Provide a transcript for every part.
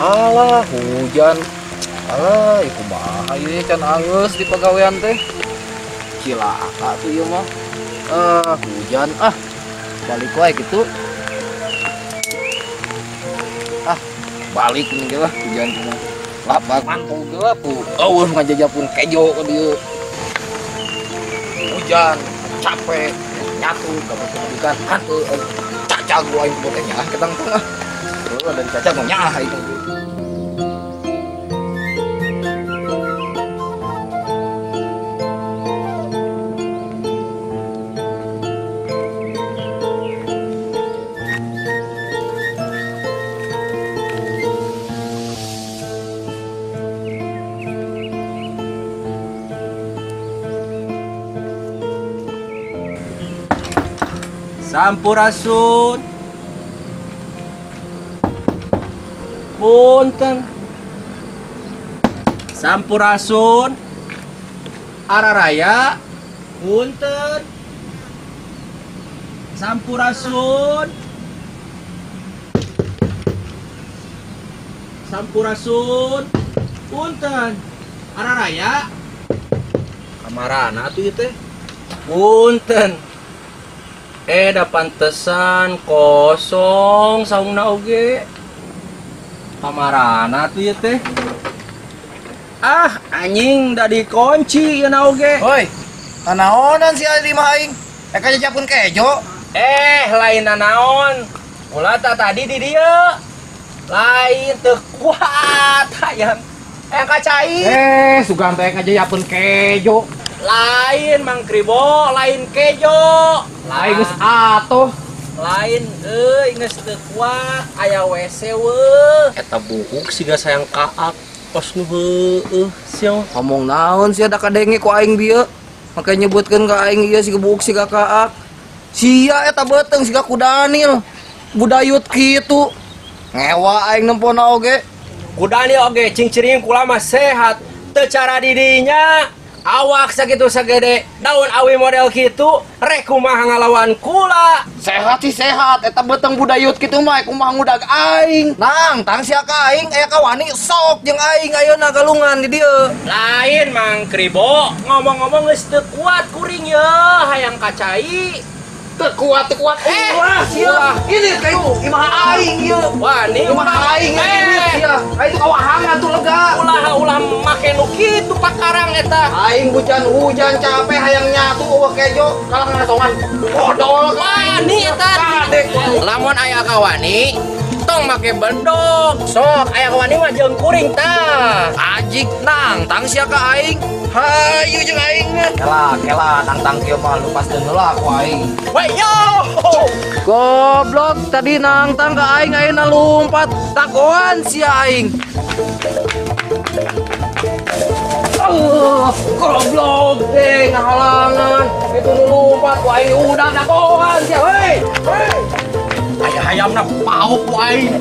Alah hujan. Alah ieu kumaha ieu can anggeus di pagawean teh. Cilaka tuh ieu mah. Hujan ah. Balik wae kitu. Ah, balik nih ge lah hujan kumaha. Lapak mantul ge lah pu. Eueuh ngajajapun kejo ka dieu. Hujan, capek, nyatu ka hantu cacag gua aing teh nyaah ketang tengah. Heuh dan cacag mah nyaah aing. Sampurasun. Punten. Sampurasun. Araraya. Punten. Sampurasun. Sampurasun. Punten. Araraya. Kamarana atuh ieu teh. Punten. Da pantesan kosong saungna oge. Kamarana tuh ieu teh. Ah, anjing da dikunci ieu na oge. Hoi, nanaonan si ari mah aing? Eka jajapun kejo. Lain nanaon. Ulah ta tadi di dieu. Lain teu kuat hayang. Hayang ka cai. Sugan teh ngajajapun kejo. Lain Mang Kribo, lain kejo. Lain geus atuh. Lain euy geus teu kuat aya WC weuh. Eta buuk siga sayang kaak kos nu heueuh sia. Ngomong naon sia da kadenge ku aing dieu. Make nyebutkeun ka aing ieu siga buuk siga kaak. Sia eta beuteung siga ku Daniel. Budayut kitu. Ngewa aing nempona oge. Ku Daniel oge cing-ciring kula mah sehat. Teu cara didinya. Awak sakitu sagede daun awi model kitu rek kumaha ngalawan kula. Sehat sih sehat eta beuteung budayut kitu mah kumaha ngudag aing. Nang tang sia ka aing aya kawani sok jeung aing ayeuna galungan di dieu. Lain Mang Kribo ngomong-ngomong geus teu kuat kuring ye hayang ka cai. Teu kuat ulah sia. Ini ka itu imah aing ieu. Wani imah aing sia. Ka itu kawahangan tuh lega. Ulah make nu kitu pakarang eta. Aing hujan-hujan capek hayang nyatu eueuh kejo kalah ngasongan. Bodol wani eta. Lamun aya kawani tong make bedog. Sok aya kawani mah jeung kuring tah. Ajik nang tang sia ka aing. Hayu jeung aing mah. Kela kela nang tang kieu mah lupaskeun heula ku aing. Wey yo. Goblok tadi nangtang ka aing ayeuna lumpat tagoan sia aing. Goblok deh ngahalangan itu nu lumpat ku aing udah tagoan sia heuy. Heuy. Aya hayamna pauk ku aing.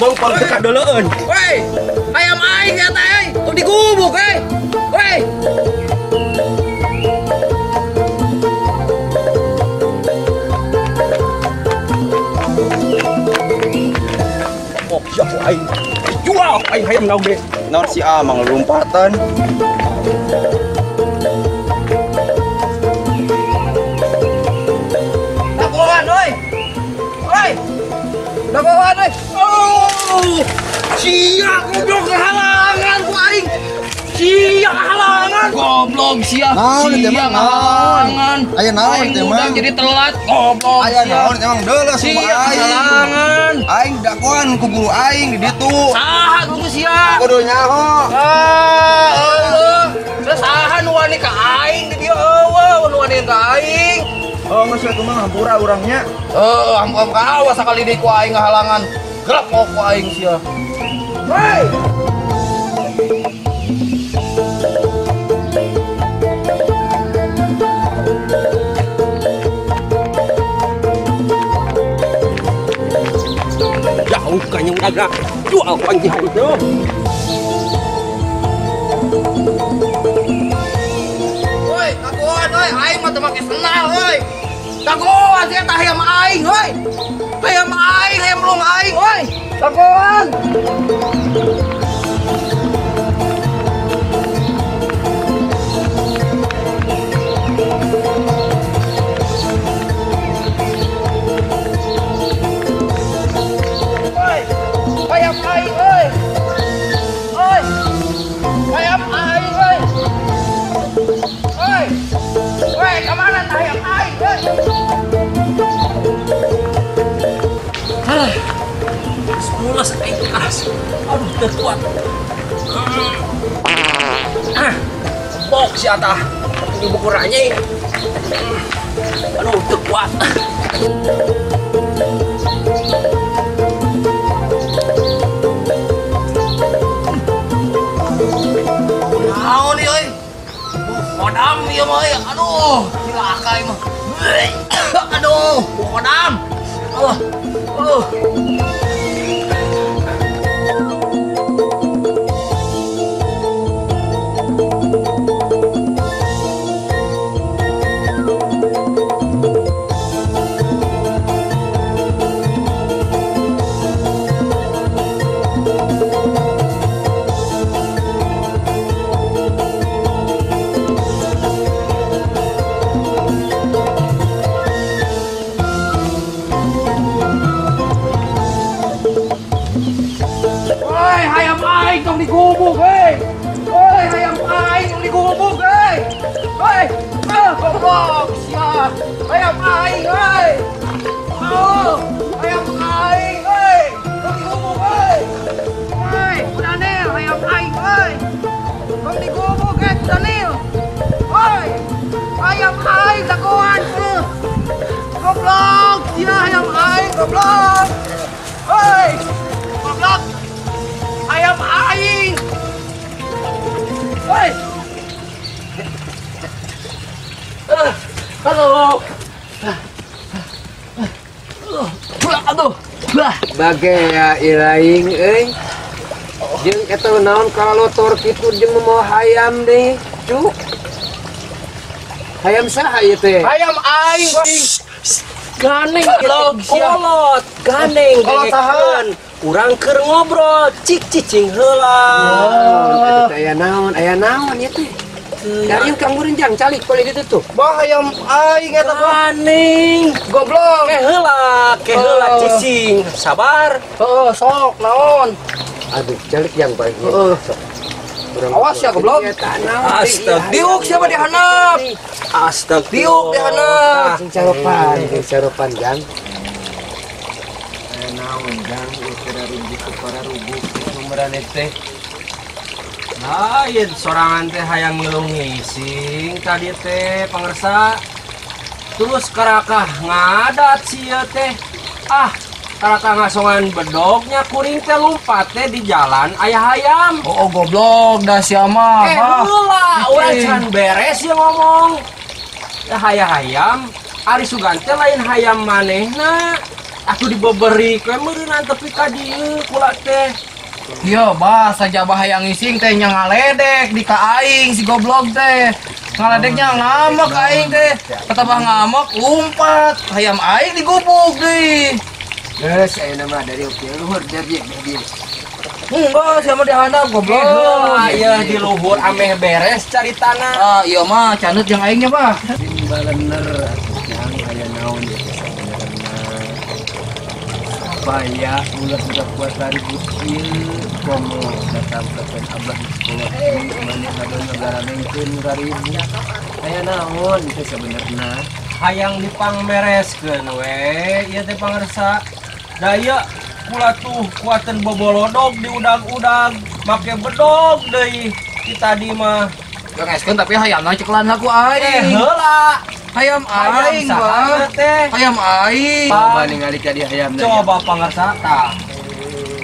Bang pang teu kadeleueun. Heuy, hayam aing eta euy, tong digubuk euy. Heuy. Oh, siap ku aing. Jual aing hayamna oge. Naon si Amang lompatan. Dagoan euy. Hoi. Dagoan euy. Oh! Sia goblok halangan ku aing. Sia halangan. Goblok sia. Sia halangan. Aya naon teh mah? Jadi telat goblok. Aya naon teh mang deuleuh sia halangan. Aing dagoan ku guru aing di ditu. Saha guru sia? Kudu nyaho. Ah, eueuh. Terus saha nu wani ka aing di dieu eueuh nu wani ka aing. Oh, geus atuh mah hampura urangnya. Heuh, hampura awas sakali deui ku aing ngahalangan. Gelap ku aing sia. Hei. Jauh kanyang udah jual anjing itu. Woi, dagoan oi, aing mah teu make sendal oi. Dagoan sia tah hayam aing oi. Hayam aing, hayam lung aing oi. Dagoan. Oi, hayam aing euy. Oi. Hayam aing euy. Oi. Woi, kemana hayam aing euy? Halah. Mules aing keras. Aduh, teu kuat. Ah. Bok si atah. Ini buku anjing. Aduh, teu kuat. Naon ieu euy? Kodam ieu mah euy. Aduh, cilaka ieu mah. Aduh, kodam. Aduh. Aduh. Oi, hayam aing tong digubuk euy. Oi, hayam aing tong digubuk euy. Oi, ah goblok sia. Hayam aing euy. Oh, hayam aing euy. Tong digubuk euy. Oi, Kudanil, hayam aing euy. Tong digubuk euy Kudanil. Oi, hayam aing dagoan euy. Goblok sia hayam aing goblok. Oi, goblok. Ayam aing. Woi. Halo. Aduh. Bagai ya ilaing euy. Jeung eta naon kalotor kitu jeung mau hayam deui, cu. Hayam saha ieu teh? Hayam aing. Ganeng kolot, ganeng kolot. Urang keur ngobrol, cik cicing heula. Eta aya naon ieu teh? Dari kang murenjang calik boleh ditu tuh. Bah hayam aing eta mah. Ganeng, goblok. Ke heula cicing, sabar. Heeh, sok naon. Aduh, calik yang baik. Heeh. Awas ya goblok. Astaga. Diuk siapa dihanap? Astaga. Diuk dihanap. Sing caropan jang. Naon jang ieu rubuh para rubuh numeran teh. Lain sorangan teh hayang ngilu ngising tadi teh pangersa. Terus karakah ngadat sia teh. Ah, karakah ngasongan bedognya kuring teh lumpat teh di jalan aya hayam. Oh, goblok dah sia mah. Heula urang can beres ya ngomong. Ya hayam ari sugan teh lain hayam manehna. Atuh dibeberi we meureunan tepi ka dieu kula teh. Iya, bah saja bah hayang ngising teh nya ngaledek di ka aing si goblok teh. Ngaledeknya ngamek aing teh. Kata bah ngamek lompat, hayam aing digubuk deui. Geus ayeuna mah dari oke luhur jadi dia. Enggak, siapa dihandap goblok. Iya di luhur ameh beres cari tanah. Ah, iya mah caneut jeung aingnya, bah. Balener atuh jang aya naon ieu teh sabenerna. Supaya ulah budak kuat ribut ieu komo datang ke abah di sekolah maneh ngadonya garamengkeun raribu. Aya naon teh sabenerna? Hayang dipangmereskeun we ieu teh pangersa. Da ieu kula tuh kuaten bobolodog di udag-udag make bedog deui kita di mah. Ngeskeun tapi hayamna ceklan ku aing. Heula. Hayam aing bah. Hayam aing. Coba ningali ka dia hayamna. Coba pangersa tah.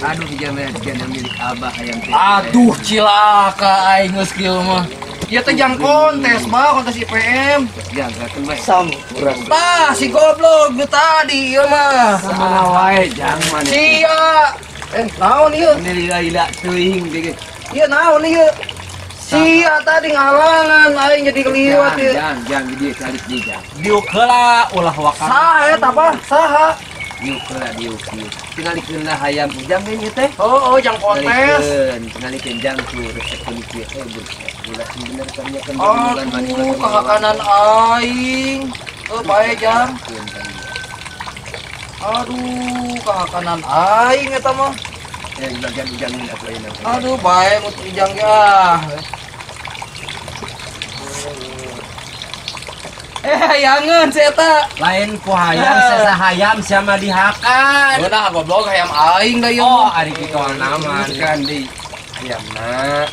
Aduh dijamnya milik abah hayam teh. Aduh cilaka aing geus kieu mah. Ieu teh jang kontes mah, kontes IPM. Jangkakeun bae. Sampurasun. Tah si goblok nu tadi ieu mah. Samana wae jang maneh. Sia. Naon ieu? Ini lila-lila teuing deui. Ieu naon ieu? Sia tadi ngalangan aing jadi keliwat ieu. Jang, jang di dieu calik di jang. Diuk heula ulah wakar. Saha eta bah? Saha? Diuk heula diuk diuk. Tingalikeun lah hayam ujang ge ieu teh. Oh, jang kontes. Tingalikeun jang tuh resepkeun kieu eh bulat bener kan nya kan aduh, kahakanan aing. Bae jang. Aduh, kahakanan aing eta mah. Ya bagian ujang atuh ayeuna. Aduh, bae mut ujang ge ah. Hayangeun si eta. Lain ku hayam sesa hayam sia mah dihakan. Beunah goblok hayam aing da ieu. Oh, ari kitu nama kan di hayamna.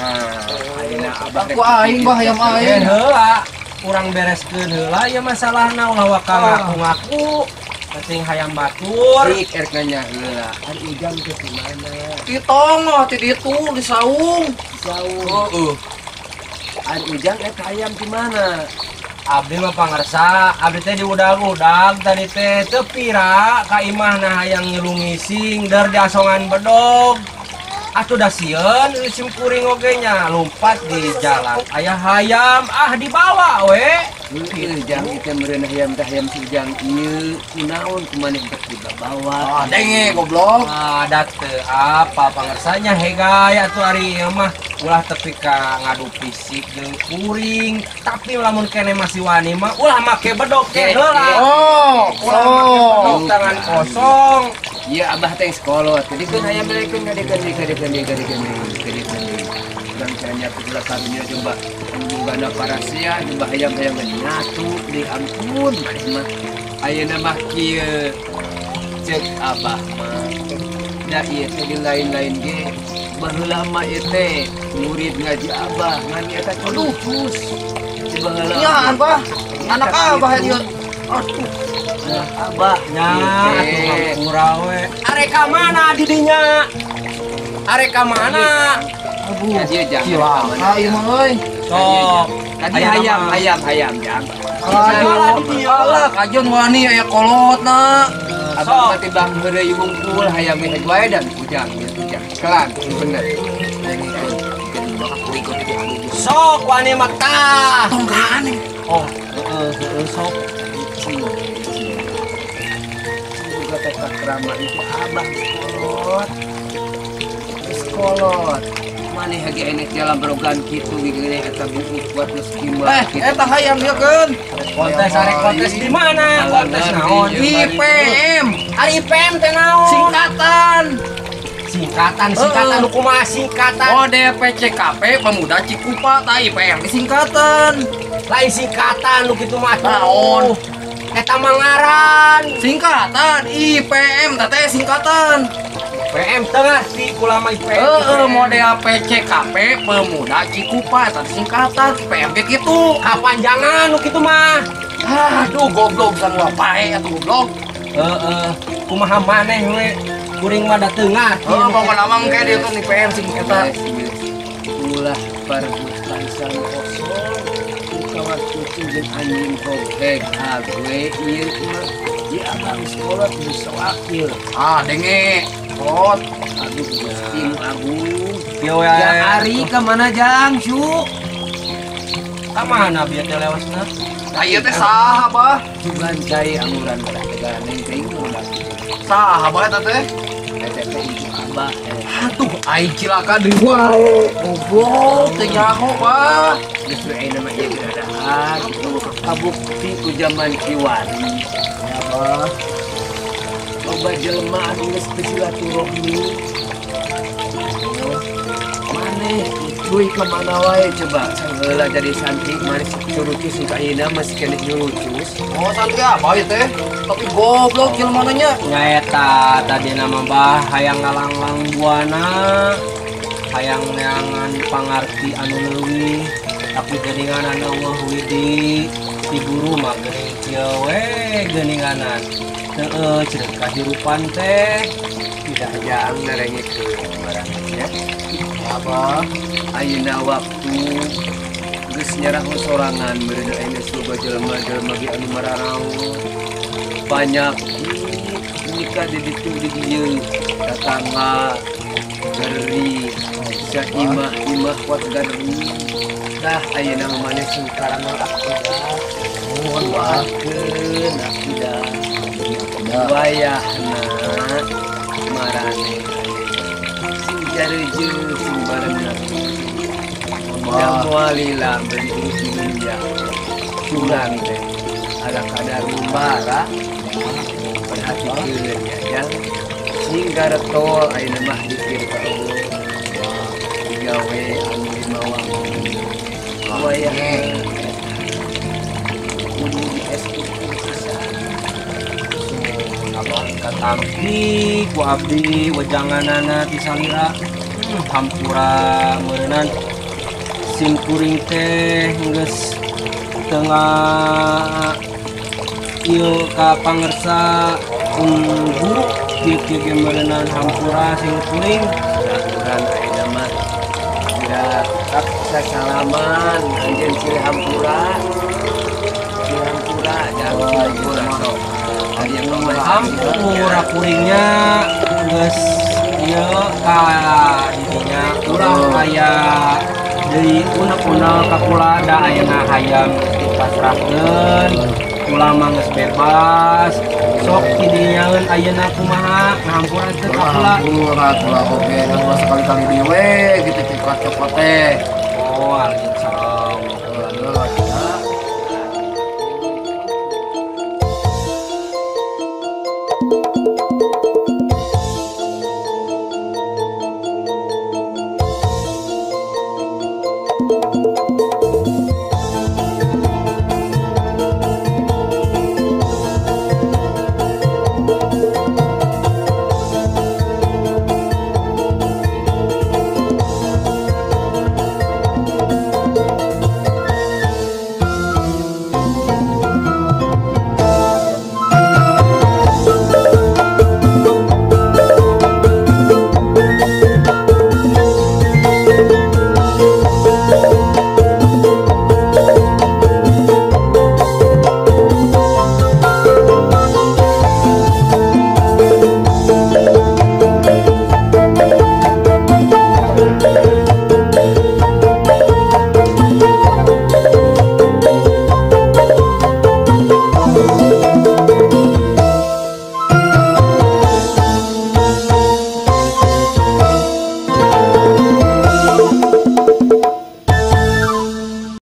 Nah, ayeuna abah ku aing bah hayam aing. Heula, urang bereskeun heula ieu masalahna ulah waka ngaku-ngaku. Penting hayam batur. Dik erek nanya heula, ari ujang teh di mana? Di tonggoh ti ditu di saung. Saung. Heeh. Ari ujang eta hayam di mana? Abdi mah pangersa, abdi teh diudag-udag tadi teh teu pira ka imahna hayang ngilu ngising der diasongan bedog. Atuh da sieun sim kuring oge nya lompat di jalan. Aya hayam ah dibawa we. Ieu jang ieu meureun hayam teh hayam si ujang ieu kunaon kumaneh teh dibawa. Ah denge goblok. Ah da teu apa pangersanya hegai atuh ari ieu mah ulah tepi ka ngadu fisik jeung kuring, tapi lamun kene masih wani mah ulah make bedog ke heula. Oh, ulah make bedog tangan kosong. Iya abah teh sekolah. Tadi kan hayam belekeun ngadekeun deui kadekeun deui kadekeun deui kadekeun deui. Urang cenah kula karunya coba bugana parasia coba hayam-hayam nyatu di ampun maneh mah. Ayeuna mah kieu ceuk abah mah. Da ieu teh di lain-lain ge baheula mah ieu teh murid ngaji abah ngan eta aduh baheula. Nya abah, anak abah ieu. Aduh. Abah nya atuh hampura we. Arek ka mana di dinya? Arek ka mana? Aduh, dia jang. Cilaka ieu mah euy. Sok. Tadi hayam hayam hayam jang. Alah, kajeun wani aya kolotna. Abah mah tibang heureuy wungkul hayam ge wae dan ujang ieu ujang. Kelan bener. Sok wani mah tah. Tonggaan. Oh, heeh sok. Juga tata krama itu abah sekolot. Sekolot. Maneh ge enek jalan berogan kitu geuning eta buku buat meski mah. Eta hayam ieu keun. Kontes arek kontes di mana? Kontes naon? IPM. Ari IPM teh naon? Singkatan. Singkatan, singkatan nu kumaha singkatan? Oh, DPCKP Pemuda Cikupa tah IPM singkatan. Lain singkatan nu kitu mah naon? Eta mah ngaran. Singkatan IPM teh singkatan. IPM teu ngarti kulama IPM. Heeh, model PCKP Pemuda Cikupa eta singkatan IPM ge kitu. Kapanjangan nu kitu mah. Aduh goblok sarua pae atuh goblok. Heeh, kumaha maneh we? Kuring mah da teu ngarti. Heeh, pokona mah engke dieu teh IPM sing eta. Ulah parebutan kosong. Kawas kucing jeung anjing hogeg hague ieu mah di abang sekolah geus ieu. Ah, denge. Kolot. Aduh Gusti nu agung. Kieu we. Jang ari ka mana jang su? Ka mana bieu teh lewasna? Ka ieu teh saha bah? Sugan cai anguran badah tegaran teuing ulah. Saha bah eta teh? Eta teh ibu abah. Aduh, aing cilaka deui wae. Goblok teu nyaho bah. Justru ayeuna mah ieu geura gitu kabukti ku jaman kiwari. Ya bah. Loba jelema anu geus teu silaturahmi. Maneh cuy ka mana wae coba heula jadi santri maneh curucus ka ayeuna masih keneh nyurucus. Oh santri abah ieu teh. Tapi goblok jelema nya. Nya eta tadi nama bah hayang ngalanglang buana. Hayang neangan pangarti anu leuwih tapi geuninganan eueuh widi si guru mah geuning kieu we geuninganan. Heeh, cenah kahirupan teh tidak jang narengikeun barangnya. Abah, ayeuna waktu geus nyaraho sorangan meureun ayeuna loba jelema-jelema ge anu mararaon. Panyakit nikah di ditu di dieu tatangga geri saimah-imah kuat geri. Tah ayeuna mah maneh sing karamal akidah. Mohon doakeun akidah. Wayahna marane sing jarejeung sing bareng da moal lila beli dunia curang teh ada kadar bara perhatikeun ya jang sing garetol ayeuna mah dikir ka Allah digawe anu lima waktu wayahna kudu dieskukeun pisan. Abah katampi ku abdi wejanganana ti salira. Hampura meureunan sim kuring teh geus tengah ieu ka pangersa guru kieu kieu ge meureunan hampura sing kuring. Aturan ayeuna mah kira salaman anjeun silih hampura silih hampura jangan silih hampura sok ari yang mah hampura kuringnya geus ieu ka didinya urang aya deui unek-unek ka kula da ayeuna hayam geus dipasrahkeun kula mah geus bebas sok tidinyaeun ayeuna kumaha ngahampura teu ka kula. Hampura kula oge ulah sekali-kali deui we gitu cokot-cokot teh. Oh, gitu.